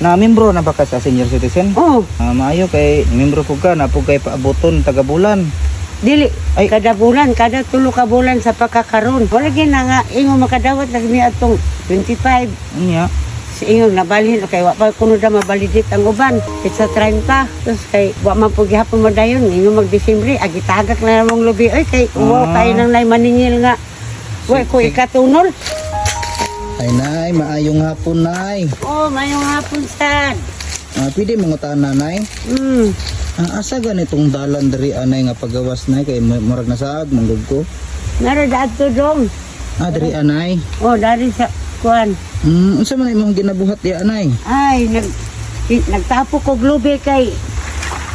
Na membro na ba ka sa senior citizen? Oh, Ah, maayo kay membro pud ka na pud kay paaboton taga bulan. Dili. Ay. Kada bulan, kada tulo ka bulan sa pagkakaroon. Wala gyud na nga ingon makadawat lagi mi atong 25. Unya. Sa ingon nabalhin kay wa pa kuno da mabalidit ang uban. Kitsa 30. Tapos kay wa man pud gihapon madayon ingon mag Disyembre agitagak na namong lubi oy kay uwaw kay nang nay maningil nga. Wa ko ikatunol. Ay nay, maayong hapon, nay. Oh, mayong hapon sad. Ah, pwede mangutan, nanay? Ang asa ganitong dalan diri, anay, nga pagawas, nay, kay murag nasaag manggug ko. Naro daadto dong. Ah, diri, anay. Oh, dari sa kuan. Unsa man imong ginabuhat di, anay? Ay, nagtapo ko lubi kay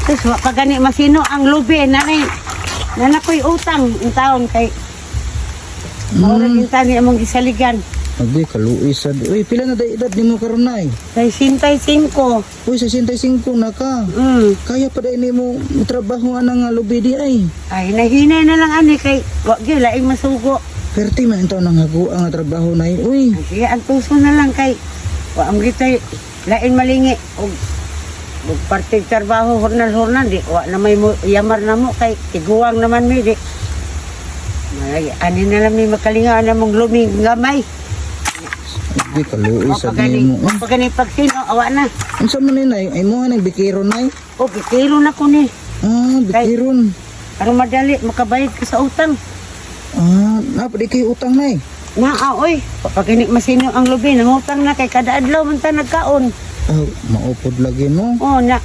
sus, wa pa gani masino ang lubi nanay. Nana ko'y utang ang taon kay mao ra mm. ni among gisaligan. Agay kaluoy sad. Uy, pila na day edad nimo karon, nay? Kay 65. Uy, 65 na ka. Kaya pa day nimo trabaho ana nga lubi di ay. Ay, nahinay na lang ani kay wa gyud laing masugo. Perti man taon nang haguang nga trabaho, nay. Uy, Ay, sige, ang tuso na lang kay wa ang gitay lain malingi og og parte trabaho hornal-hornal di wa na may mo, yamar na mo kay tiguang naman mi di. Ay, ani na lang mi makalinga na mong luming gamay. Agay kaluoy Wa sad pa gani, nimo. wa pa gani pagsino, awa na. Unsa man ni, nay? Ay mo nang bikiron, nay? O, kikilo na ko ni. Ah, bikiron. Aron madali, makabayad ka sa utang. Ah, na pa di kay utang, nay? Naa, oy. Wa pa gani masino ang lubi, nangutang na kay kada adlaw man ta nagkaon. Ah, maupod lagi no. Oh, na.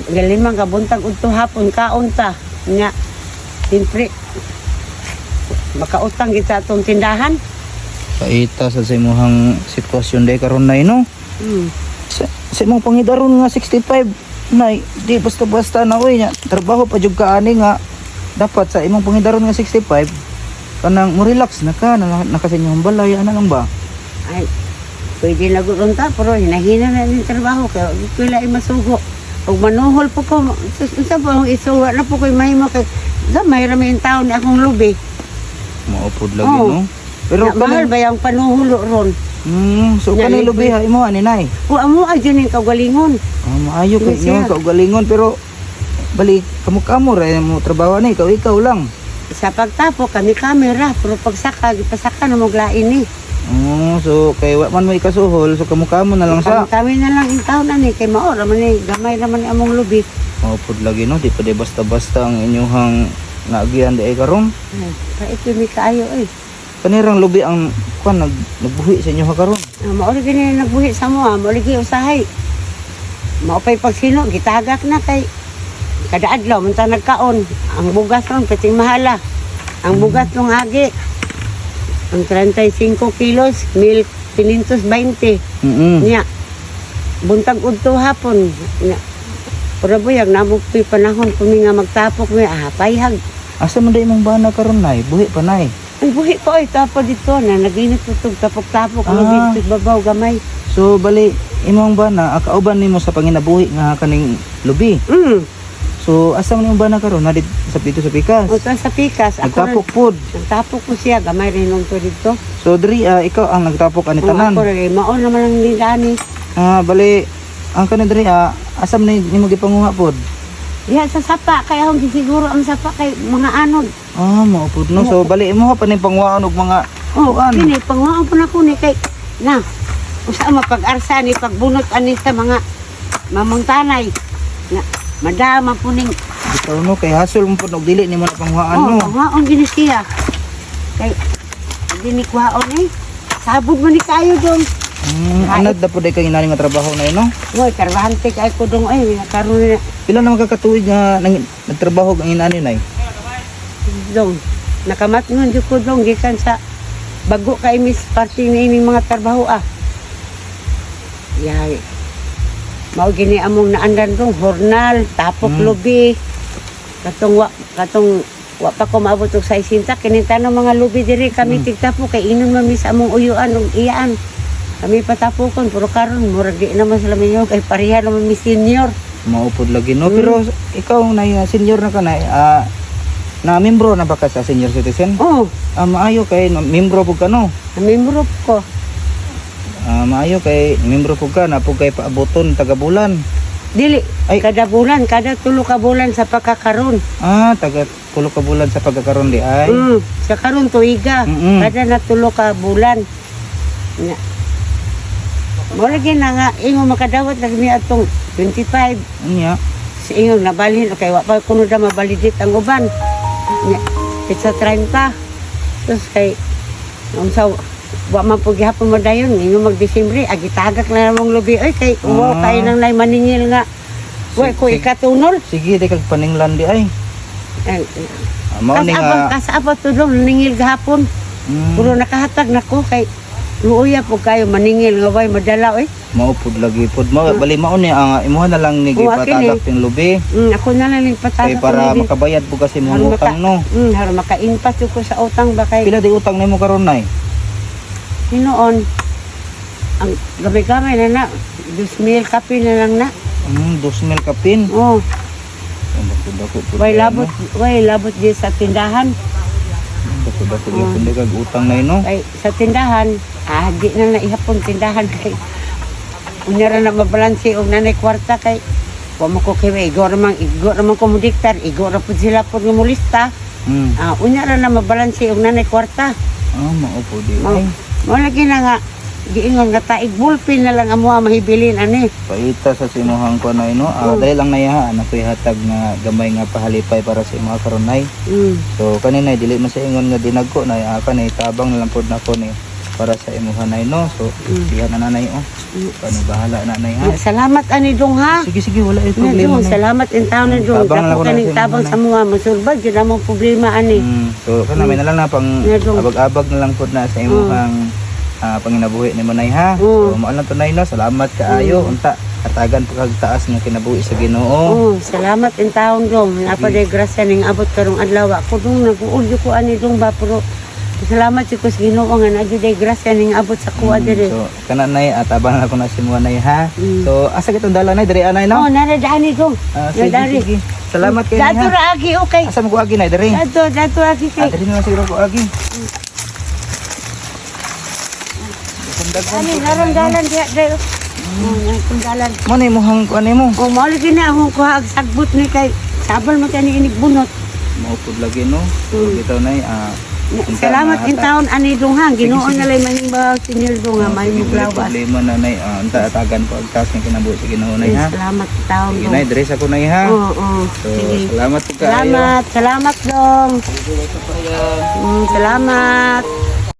Galimang ka buntag udto hapon kaon ta. Nya. Siyempre, makautang kita atong tindahan. Paita sa imuhang sitwasyon day karon, nay, no. Sa imong pangidaron nga 65, nay, di basta-basta na oy nya. Trabaho pa jud ka ani nga dapat sa imong pangidaron nga 65 kanang mo relax na ka na, naka sa inyong balay ana lang ba? Ay, pwede na gud unta pero hinahina na ning trabaho kay wa ko laing masugo. Ug manuhol po ko, sus, unsa po akong isuwa na po ko'y mahimo kay gamay ra may taon ni akong lubi. Maupod lagi Oo. no. Pero Pero mahal kanang ba yung panuhulo ron? So Nya, kanang libre. lubi ha imo ani, nay? O amo ay dyan yung kagalingon. Ah, maayo kay Yes, inyong sir. kaugalingon pero bali kamo-kamo ra mo trabaho ni ikaw ikaw lang. Sa pagtapo kami kamera pero pagsaka gipasaka na mo glain ni. Oh, so kay wa man mo ikasuhol, so kamo-kamo na lang sa. Kami, kami na lang in taon ani kay mao ra man ni gamay ra man ni among lubi. Maupod lagi no, di pa di basta-basta ang inyuhang naagian di ay karon. Ay, pait mi kaayo oy. Kanirang lubi ang kuan nagbuhi sa inyo ha karon. Ah, mao ra gini nagbuhi sa mo, ah, mao lagi usahay. Mao pay pagsino gitagak na kay kada adlaw man ta nagkaon. Ang bugas ron piting mahala. Ang bugas nung agi ang 35 kilos, 1,520. Niya, buntag udto hapon. Niya, pero buyag, namo po'y panahon kumi nga magtapok mi, ah, payhag. Asa man day imong bana karon, nay? Buhi pa, nay? Ay, buhi pa ay, tapo dito, na naginit po itong tapok-tapok, Ah. ah. Babaw, gamay. So bali imong bana kauban nimo sa panginabuhi nga kaning lubi. So asa man imong bana karon na sa dito sa pikas? O, to sa pikas, ako Nagtapok pod. Nagtapok ko siya, gamay rin nung to dito. So diri ah, ikaw ang nagtapok ani Oh, tanan. ako rin, mao naman ang nilani. Ah, bali ang kanin diri ah, asa man nimo gipanguha pod? Diha sa sapa, kaya akong gisiguro ang sapa kay mga anod. Ah, maupod no. So bali imo pa ning panguhaan og mga Oh, kuan. kini panguhaan po na ko ni kay na. Usa mapag-arsa ni pagbunot ani sa mga mamuntanay. Na madama po ning Bitaw no kay hasol mo pod og dili nimo na panguhaan oh, no. panguhaan gini siya. Kay dini kuhaon eh. Sabog man ni kayo dong. Anad na pod kay inani nga trabaho na yun, no. Hoy, karbahante kay ko dong ay karon na Pila na makakatuig nga nagtrabaho ang inani, nay? Dong. Nakamatngon jud ko dong gikan sa bago kay miss party ni ining mga trabaho ah. Yay. Mao gini among naandan dong hornal, tapok lubi. Katong wa pa ko maabot og 60 kini tanong mga lubi diri kami tigtapok kay inon man mi sa among uyuan ug iyaan. Kami patapokon pero karon murag di naman sila minyo kay pareha naman mi senior. Maupod lagi no. Pero ikaw nay nga senior na ka nay, ah, na membro na ba ka sa senior citizen? Oh, Ah, maayo kay no, membro pud ka no. namimrop ko. Ah, maayo kay membro pud ka na pud kay paaboton taga bulan. Dili, Ay. kada bulan, kada 3 ka bulan sa pagkakaron. Ah, taga 3 ka bulan sa pagkakaron di ay. Sa karon tuiga, kada na 3 ka bulan. Nya. Mo lagi na nga ingon makadawat lagi mi atong 25 Unya. sa ingon nabalhin okay wa pa kuno da mabalidit ang uban. Nya, pitsa 30. Sus kay unsa wa man po gihapon mo dayon ingon mag Disyembre agitagak na namong lubi oy kay wow kay nang nay maningil nga wa ko ikatunol. Sige, di kag paninglan di ay. Ay, Ah, mao ni kasaba nga kasaba tudong ningil gahapon. Puro nakahatag nako kay luoya po kayo maningil nga way madala oy. Mao pud lagi pud mao bali mao ni ang imuha na lang ni Oo, akin gipatagak eh. ting lubi. Ako na lang ning Kay patagak. para makabayad pud kasi imong utang no. Haron makainpas jud ko sa utang ba kay Pila di utang nimo karon, nay? hinuon. Ang gamay-gamay na na 2,000 kape na lang na. 2,000 kapin. Oh, Ang dako-dako pud. way kay, labot, no? way labot di sa tindahan. Ang dako-dako gyud kag utang nay no. Kay sa tindahan, di na naihapon tindahan kay unya ra na mabalanse og nanay kwarta kay wa mo ko kay igo ra man ko modiktar, igo ra pud sila pud nga molista. Ah, unya ra na mabalanse og nanay kwarta. Ah, mao pud di Mao ay. mao lagi na nga giingon nga taig bulpin na lang amoa mahibilin ani. Paita sa simuhang ko nay no. Ah, dali lang nay ha, ana ko'y hatag nga gamay nga pahalipay para sa imuha karon nay. So kaninay dili man sa ingon nga dinagko nay, kanay tabang na lang pod nako ni para sa imuha nay no. So diha na nanay oh. Kani bahala na nay ha. Salamat ani dong ha. Sige sige, wala ay Na problema dong, nay. salamat in taon na dong. Tabang na Dako lang ko na kaning sa tabang imuha, sa mga masulbad jud among problema ani. So kana may na lang na pang Na, dong. abag-abag na lang pod na sa imuhang panginabuhi nimo nay ha. So mao lang to nay no. Salamat kaayo. Unta hatagan pa kag taas nga kinabuhi sa Ginoo. Oh, salamat in taon dong. Napa day grasya ning abot karong adlaw ako dong nag-uulyo ko ani dong ba pero salamat jud ko sa Ginoo nga naa jud day grasya ning abot sa kuha diri. So kana nay, tabang na ko na si mo nay ha. So asa kitong dala nay diri anay Oh, no? nara dani dong. Ah, sige, Nadari. sige. Salamat kay Dato nay ha. ra agi okay. Asa mo ko agi nay diri? Dato, dato agi Ah, kay. diri na lang siguro ko agi. Ani narang dalan diha dayo. Oh, narang dalan. Mo na imuhang kuan nimo. Oh, mao lagi na akong kuha ang sagbot ni kay sabal man kani inig bunot. Mao pud lagi no. So bitaw nay unta, Salamat in mahata- taon ani dong ha. Ginoo Sige, sige. na lay mahimbaw sinyo dong ha, may Sige, wala muglawas. problema na nay. Ah, unta atagan po ang taas ng kinabuhi sa Ginoo nay ha. Salamat in taon Sige dong. nay, diri sa ko nay ha. Oo, oo. So Sige. salamat po kaayo. Salamat, salamat dong. Salamat.